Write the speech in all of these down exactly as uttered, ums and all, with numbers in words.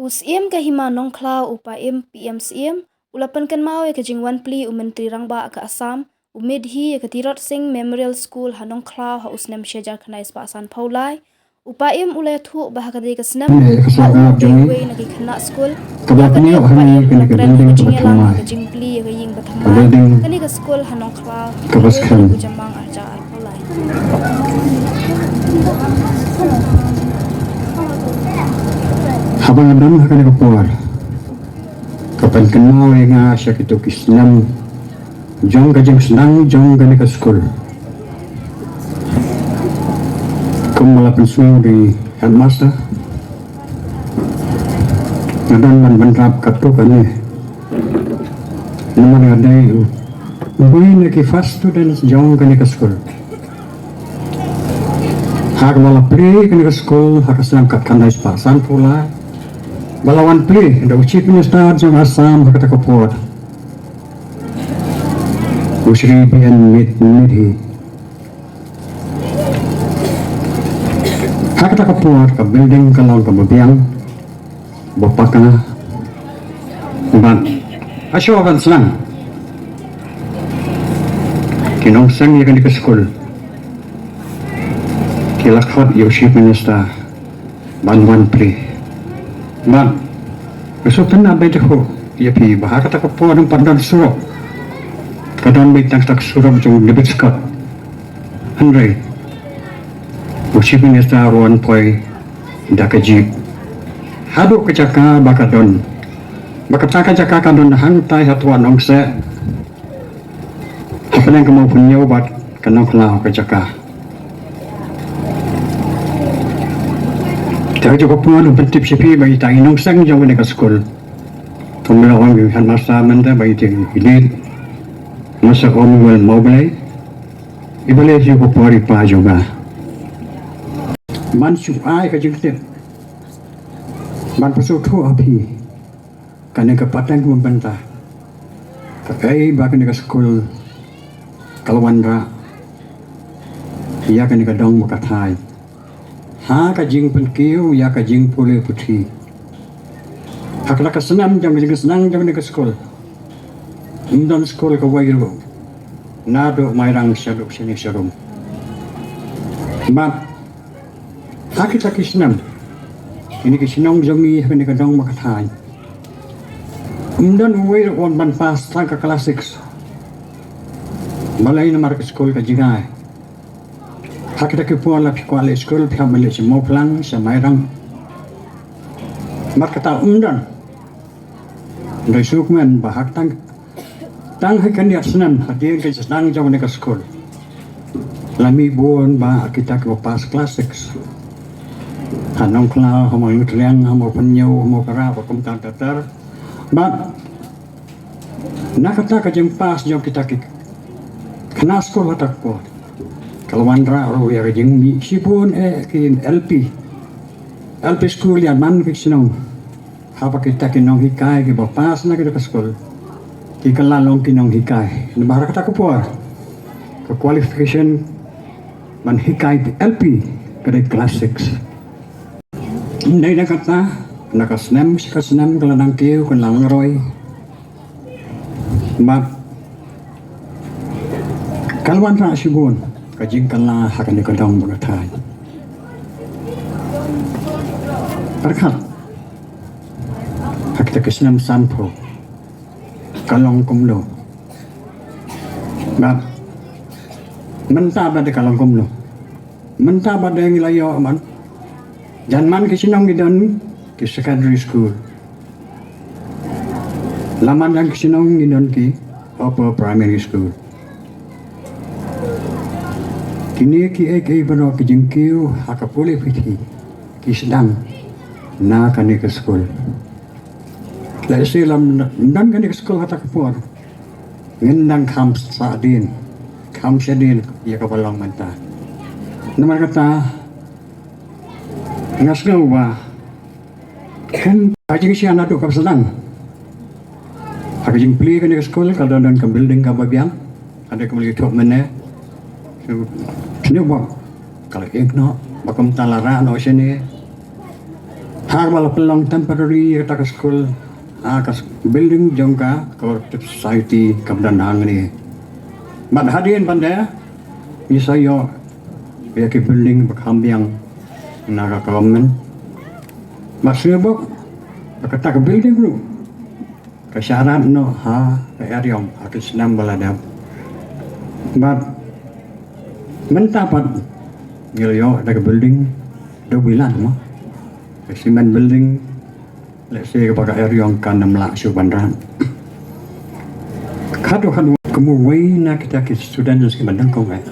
U Syiem ka Hima Nongkhlaw, u Paiem P M Syiem, u la pynkynmaw ïa ka jingwan plie u Myntri Rangbah ka Assam, u Midhi, ïa ka Tirot Sing Memorial School ha Nongkhlaw ha u snem shi hajar khyndai spah sanphew lai. U Paiem u la ïathuh ba ha ka dei ka snem, eh, ka la song u ap dei jong uwei na ki khynnah skul. Kaba pynïoh hangne kane ka building kaba thymmai. Ka jingplie ïa ka ïing ba thymmai. Ka building kane ka skul ha Nongkhlaw. Kaba skhem. U Jamang arja arphew lai. Haba nga don ha kane ka por, ka pynkynmaw ïa nga sha kito ki snem jong ka jingsdang jong kane ka skul. Kumba la pynsngew da i headmaster, nga don ban bynrap katto katne. Namar nga dei uwei na ki first students jong kane ka skul. Ha kaba la plie kane ka skul ha ka snem khatkhyndai spah sanphew lai, ba la wan plie da u Chief Minister jong Assam ha kata ka por, u Shri B N Mid-, Midhi. Ha kata ka por ka building ka long kaba biang, ba paka, bad ha shuwa ban sdang ki nongseng ïa kane ka skul, ki la khot ïa u Chief Minister ban wan plie. Bad nga sngewthuh ba ïa phi ba ha kata ka por ym pat don surok, ka don beit tang kata ka surok jong u David Scott. Hynrei u Chief Minister u wan poi da ka jeep haduh ka jaka ba ka don, ba kata ka jaka ka don hangtai ha Twa Nongseh, hapdeng ka Mawphanñiew bad ka Nongkhlaw ka jaka. Te ha kajuh ka por ngan pyntip sha phi ba ita i nongseng jong kane ka skul, kumba la ong i headmaster mynta, ba ita i Late Mister Omuel Mawblei, iba la ïoh ka por i pa jong nga ban shu ai ka jingtip, ban pynsngewthuh ha phi kane ka pateng kaba mynta, kaei ba kane ka skul ka la wanrah ïa kane ka dong ba ka thaiñ ha ka jingpynkiew ïa ka jingpule puthi. Ha kata ka snem jong ka jingsdang jong kane ka skul, ym don skul kawei ruh naduh Mairang shaduh shane sharum. Bad ha kita ki snem, kine ki shnong jong ngi ha kane ka dong ba ka thaiñ, ym don uwei ruh u wan ban pass tang ka class six. Balei? Namar ka skul ka jngai. Ha kita ki por la phi kwah leit skul, phi hap ban leit sha Mawphlang, sha Mairang. Namar kata ym don. Hynrei sngewkmen ba ha tang, tang ha kane ka snem, hadien ka jingsdang jong kane ka skul, la mih bun ba kita kiba pass class six ha Nongkhlaw, ha Mawlyngngohtliang, ha Mawphanñiew, ha Mawkyrwat, ba kumta ter ter. Bad na kata ka jingpass jong kita ki khynnah skul ha kata ka por, ka la wanrah ruh ïa ka jingmih shibun eh ki L P, L P skul ïa man ki shnong. Haba kita ki nonghikai kiba pass na kita ka skul ki kylla long ki nonghikai, namar ha kata ka por ka qualification ban hikai L P ka dei class six. Dei na kata, na ka snem sha ka snem ka la nang kiew, ka la nang roi. Bad ka la wanrah shibun ka jingkylla ha kane ka dong ba ka thaiñ. Pyrkhat, ha kita ki snem sanphew ka long kumno? Bad mynta pat ka long kumno? Mynta pat ngi la ïoh man, jan man ki shnong ngi don ki secondary school, la man jan ki shnong ngi don ki upper primary school. Kine kiei kiei baroh ki jingkiew ha ka pule puthi ki sdang na kane ka skul. Lehse lym don kane ka skul ha kata ka por, ngin dang kham sahdien, kham shadien ïa kaba long mynta. Namar kata nga sngew ba kan ka jingshaniah naduh kaba sdang. Ha ka jingplie kane ka skul ka la don ka building kaba biang, hadien kumba la ïathuh mynne. Sngewbha ka la ïeng noh, ba kumta la rah noh shane. Ha kaba la pynlong temporary ïa kata ka skul, ha ka building jong ka Cooperative Society kaba don hangne. Bad hadien pat de ngi sa ïoh ïa ki building ba kham biang na ka government. Bad sngewbha ba kata ka building ruh ka shah rat noh ha ka eriong ha ki snem ba la dep. Bad mynta pat ngi la ïoh da ka building da u bilat mo. Ka cement building, lehse kaba ka eriong kan ym lah shuh ban rat. Khadduh khadduh ka mut wei na kita ki students kiba dang kong eh.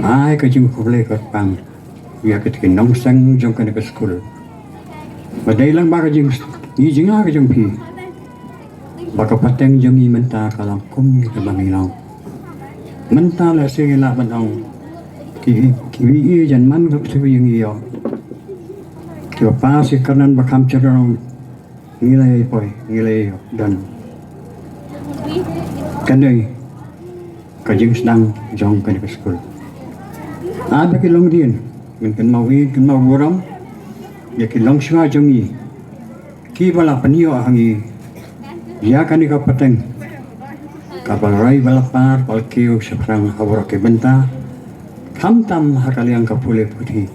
Ai ka jingkhublei kyrpang ïa kita ki nongseng jong kane ka skul. Ba dei lang ba ka jing, ngi jingïa ka jong phi. Ba ka pateng jong ngi mynta ka long kum kaba ngi long. Mynta lehse ngi lah ban ong ki, ki wi i jan man ka phi ngi ïoh. Kiba pass ïa ka kyrdan ba kham shyrkhei ngi la ïa poi, ngi la ïa don. Kane ka jingsdang jong kane ka skul. Ai ba ki longdien, ngin kynmaw ïa, kynmaw burom ïa ki longshuwa jong ngi kiba la pynïoh ha ngi ïa kane ka pateng kaba la roi, ba la par, ba la kiew shaphrang ha baroh ki bynta, khamtam ha ka liang ka pule puthi.